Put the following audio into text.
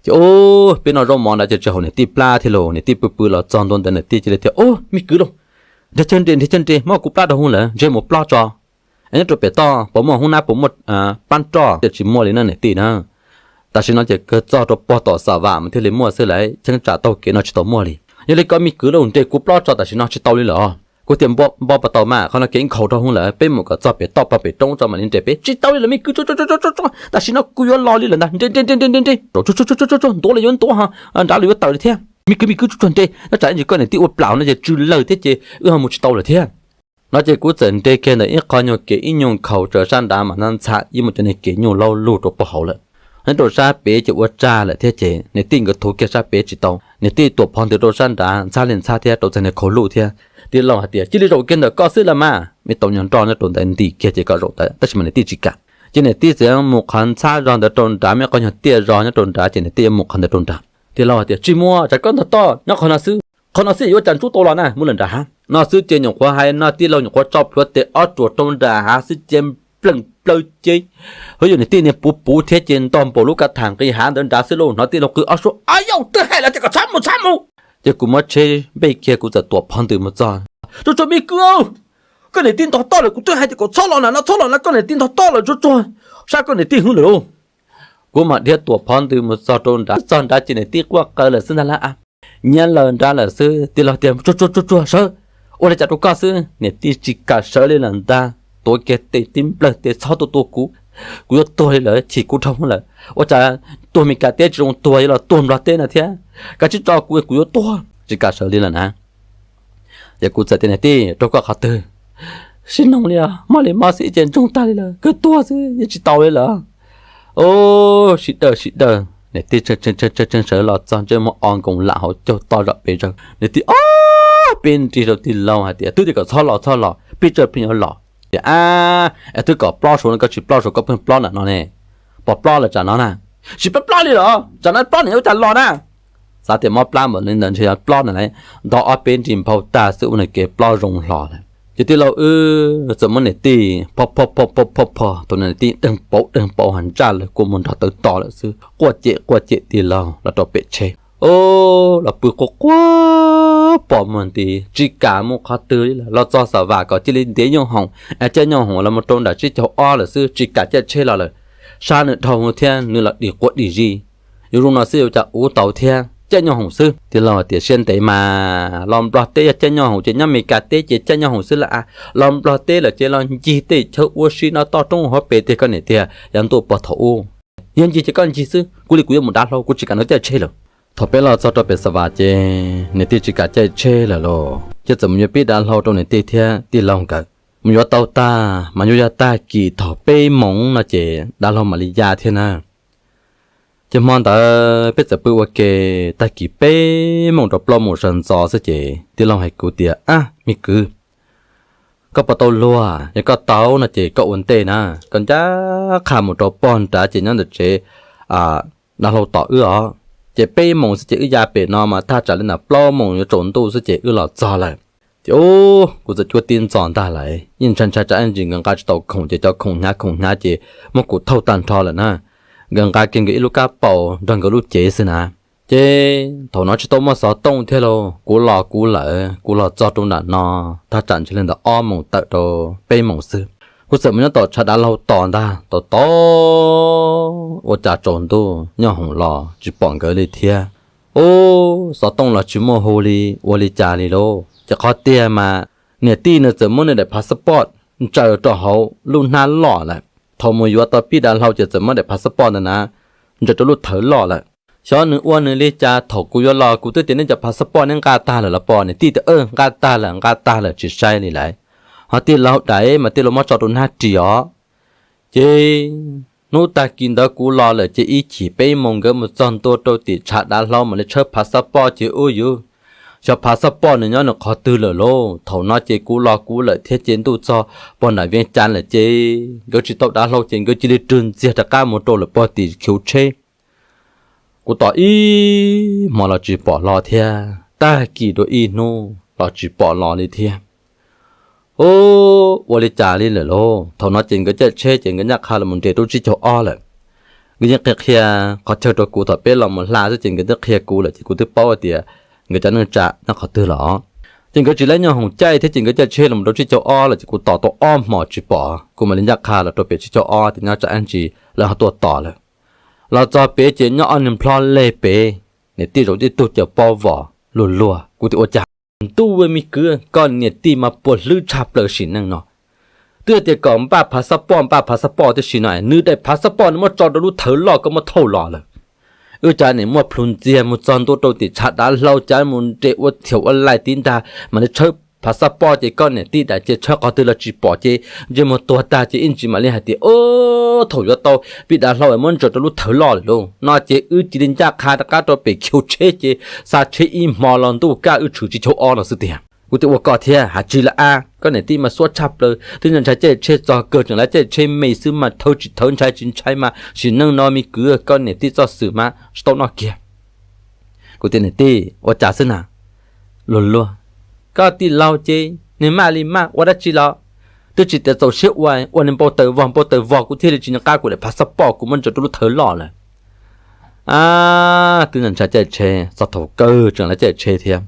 Ces ub, peb noj zaub mov ntawd ces tsis haum niam tij plab thiab lauj. Niam tij pw pw los txog ntua ntawd niam tij cia li tias, Ub, me kwv lauj, nrhiav chaw nres, nrhiav chaw nres, muab kuv plab rau hauv lawm, ntshe mus plob tso. Es nyob rau pem toj puas muaj hoob nab, puas muaj pab roj? Tias tsis muaj li na niam tij na. Tam sim no ces kawg txog rau pog tom Xa Vam mas thiaj li muaj xwb lauj, cheeb tsam taug kev no tsis tau muaj li. Yog li koj me kwv lauj, nres kuv plob tso, tam sim no tsis tau li lawm. Kuv tias, Npau pas tau mas, qhov no kev nkhaus rau hauv lawm, peb mus kom txog pem toj pog pem roob tso mam li nres peb. Tsis tau li lawm me kwv, tam sim no kuv yuav los li lawm ntag, nres nres nres nres nres nres, ntuav los yuav ntuav ho, nrad los yuav tawm li thiab. Me kwv, me kwv, tsuag tsuag nres, nyob tsam ib ntsis koj niam tij ua plaub no ces tsw lawg thiab ces wb ho mus tsis tau lawm thiab. No ces kuv txawm nres kiag ntawm ib qho nyuag kev ib nyuag nkhaus raws sab nrad mas ntxhab ib muaj cov niag kev nyuj laub lug rau pog hauv lawm. Nyob rau sab pem ces ua tsag lawm thiab ces niam tij nkawd thuv kiag sab pem tsis tau, niam tij tuam phov ntws rau sab nrad ntxhab li ntxhab thiab rau txog niag khau luj thiab. Tij laug hais tias, Cia li zaum kiag ntawm koj xwb los mas. Muaj tau nyuag nroj nyob rau ntawd ntim kiag ces kom zaum ntawd, tab sis mas niam tij tsis kam. Ces niam tij txawm mus qhov ntxhab zog ntawd rau nrad, muaj ib qho nyuag tiaj zog nyob rau nrad ces niam tij mus qhov ntawd rau nrad. Tij laug hais tias, Tsis muaj, tsam koj ntog toj nyob qhov no xwb. Qhov no xwb yuav cas ntsub tau los na, mus lawm nram hav. No xwb ces nyuam qhuav hais no tij laug nyuam qhuav tso plhuav tes ob ruam rau nram hav xwb ces plees plaws ces, hwv, yog niam tij niag puv puv thiab ces ntog npaum lub kav tham nqis hav ntawd nrad xwb lauj. Hnov tij laug qw ob suab, Au yau, twb hais los tias kom txhob mus, txhob mus. Ces kuv muab tsheb npej kiag kuv txawm tuam phov ntws mus txog. Tsuag tsuag me kwv, koj niam tij ntog toj lawm, kuv twb hais tias kom txhob los na, no txhob los na, koj niam tij ntog toj lawm, tsuag tsuag, sab koj niam tij hwv lawm lauj. Kuv mam dhia tuam phov ntws mus txog rau nrad, txog nrad ces niam tij quaj qw lawm xwb ntag lauj. Nyiav lawm nrad lawm xwb, tij laug tias, Tsuag tsuag tsuag tsuag, sawv, ua li cas rau koj xwb? Niam tij tsis kam sawv li lawm ntag, tuav kiag tes tib nplawg tes txhob tuaj tua kuv. Kuv yuav tuag li lawm, chim kuv dhau lawm. Ua cas tuag Mes Kas teb tsis zoo tuag, yuav los tuag Nplog teb no thiab? Kav tsij tso kuv, kuv yuav tuag, tsis kam sawv li lawm na. Ces kuv txawm tias, Niam tij, raug koj qhov twg? Sib noog li, mob li mob xwb, ib ce ntsoog tag li lawm, kawg tuag xwb, yeej tsis tau li lawm. Ub, sib dawj sib dawj, niam tij tshee tshee sawv los txog ntsej muag o nkoos lam hauv caug toj zom pes zawg. Niam tij ob peb nrig rau tij laug hais tias, Twb tias kom txhob los, txhob los, peb tsawg pheej yuav los. Tias, Ab, es twb kom plob saud no koj tsis plob saud, koj pheej plob ntawm no ne. Pom plob lawm tsam no na? Tsis plob plob li los, tsam no plob niam yuav ua cas los na? Xav tias mob plab npaum li ntawd ntshe yuav plob na lauj. Ntog ob peb nrig nphau tag xwb ua nws kev plob zoo hlo lawm. Ces tij laug wb txawm muab niam tij phoj phoj phoj phoj phoj phoj, tus niam tij deeg pauv deeg pauv ho ntsaj lawm, kua muag nrog tawv to lawm xwb, quaj cem quaj cem tij laug los rau pem tsheb. Ub, los pw quaj quaj pom muag nti, tsis kam mus qhov twg li lawm. Los txog Xa Vam kom cia li ntiav nyoob hoom, es caij nyoob hoom los mus rau nram tsib caug ob lawm xwb, tsis kam caij tsheb los lawm. Sab nws dhau thiab nws los dim quav dim zis, yuav zoo no xwb yuav cas ua tau thiab, caij nyoob hoom xwb. Tij laug hais tias, Siab ntev mas los Nplog teb yog caij nyoob hoom ces nyob Mes Kas teb ces caij nyoob hoom xwb lauj. Los Nplog teb lawm ces los ncig tej chaw ua si no toj roob hauv pes tiag, koj niam tiag, yav ntuj pog thaum ub. Yog ncig ces koj ncig xwb, kuv li kuv yuav mus dav hlau, kuv tsis kam nrog caij tsheb lawm. Thaum peb los txog rau pem Xa Vam ces niam tij tsis kam caij tsheb lawm lauj, ces txawm mus yuav pib dav hlau rau niam tij thiab tij laug nkawd. Mus yuav tau tag mas yuav yog tag kis thaum peb moos no ces dav hlau mam li ya thiab na. Ces hmo ntawd peb txawm pw ua ke, tag kis peb moos rau plaub moos sawv ntxov xwb ces tij laug hais kuv tias, Ab me kwv, koj puas tau luag? Yog koj tau no ces koj ua ntej na, koj ncaj qha mus rau pog nrad ces nyob ntawm tsev dav hlau tos wb os. Ces peb moos xwb ces wb ya pem no mas thaj tsam li ntawm plaub moos yuav tsaus ntuj xwb ces wb los txog lawm. Ces ub, kuv txawm cuab tib ntxov ntag lawm, yeej ntshai ntshai tsam ib ntsis nkawd nqa tsis tau khoom ces cov khoom hnyav khoom hnyav ces muab kuv thauj tag nrho lawm na. Nkawd nqa kiag nkawd ib lub kab paus nrog nkawd lub cev xwb na. Ces thaum no tsis tau muaj xov tooj thiab lauj, kuv los kuv lawm, kuv los txog rau nram no thaj tsam ntshe li ntawm ob moos tawm rau peb moos xwb. Kuv txawm mus nyob tom tshav dav hlau tos ntag, tos tos ua cas tsaus ntuj nyoob hoom los tsis pom nkawd li thiab. Ub, xov tooj los tsis muaj hu li, ua li cas li lauj? Ces qhov tiag mas niam tij nws txawm muab nws daim passport ntsaws rau hauv lub hnab loj lawm. Thaum mus yuav tau pib dav hlau ces txawm muab daim passport ntawd na ntsaws rau lub thawv loj lawm. Xyov nws ua nws li cas, thaum kuv yuav los kuv twb tias, Nej cov passport neb nqa tag lawm los? Pog niam tij tias, Nqa tag lawm, nqa tag lawm, tsis saib li lawm. Ho tij laug daim mas tij laug muab tso rau hnab ris os. Ces hnub tag kis ntawd kuv los lawm ces ib chim peb moos nkawd mus txog ntua rau tim tshav dav hlau mam li tshawb passport ces ub yuv, xyov passport nws nyob nws qhov twg lawm lauj. Thaum no ces kuv los kuv lawm thiab ces ntuj txog pog nram Vees Cas lawm ces nkawd tsis tau dav hlau ces nkawd cia li rwg ntxiag rov qab mus rau lawm pog tim khiv tsheb. Kuv tos ib hmo los tsis pom los thiab, tag kis dua ib hnub los tsis pom los li thiab. Ub, ua li cas li lawm lauj? Thaum no ces nkawd caij tsheb ces nkawd ncaj qha los mus nres rau tsib caug ob lawm. Nkawd yeej qhia qhia qhov chaw rau kuv, thaum peb los mus hla xwb ces nkawd twb qhia kuv lawm ces kuv twb paub tias nkawd cov neej tsa nyob qhov twg los. Ces nkawd tsis laib nyoj hoom caij thiab ces nkawd caij tsheb los rau tsib caug ob lawm ces kuv tos tau ob hmos tsis pom, kuv mam li ncaj qha los rau pem tsib caug ob tias nyob tsam ib ntsis lawv ho tuaj tos lawm. Los txog pem ces nyob ob niag nplhob leg pem, niam tij zaum tib tug caws pob vos luag luag. Kuv tias ua cas ntuj me kwv, koj niam tij mas puas hlwb tshaj plaws sim neej no. Twb tias kom npaj phav xab poj, npaj phav xab poj tib si no, nws daim phav xab poj nws muab tso rau lub thawv loj koj muab thauj los lawm. Wb cas niam muaj plhus ntxiag mus txog ntua rau tim tshav dav hlau cas mus nres ua thiaum ua laim tib ntag mam li tshawb phav xab poj ces koj niam tij daim ces tshawb qhov twg los tsis pom ces ntsej muag tuag tag ces ib ntsis mam li hais tias o, thaum yuav tau pib dav hlau muab ntsaws rau lub thawv loj lawm lauj no ces wb cia li ncaj qha rov qab rau pem khiu tsheb ces xa tsheb ib hmo los ntuj kaj wb tshwm tsib caug ob no xwb tiag. Kuv tias ua koj thiab hais tsis lawm a, koj niam tij mas xuab tshaj plaws twb ntshai caij tsheb txog kawg tseem lawv caij tsheb me xwb mas thawb tsis thawb ntshai tsis ntshai mas sim neej no me kwv koj niam tij txoj xwm mas tsis tau noj kiag. Kuv tias niam tij ua cas xwb na? Luag luag, koj tij laug ces niag maj li maj ua dab tsi los twb tsis tias txaus siab ua, ua niag npau taws vog npau taws vog kuv thiaj li tsis nco qab kuv daim phav xab poj kuv muab ntsaws rau lub thawv loj lawm. A, twb ntshai caij tsheb, txog thaum kawg tseem lawv caij tsheb thiab.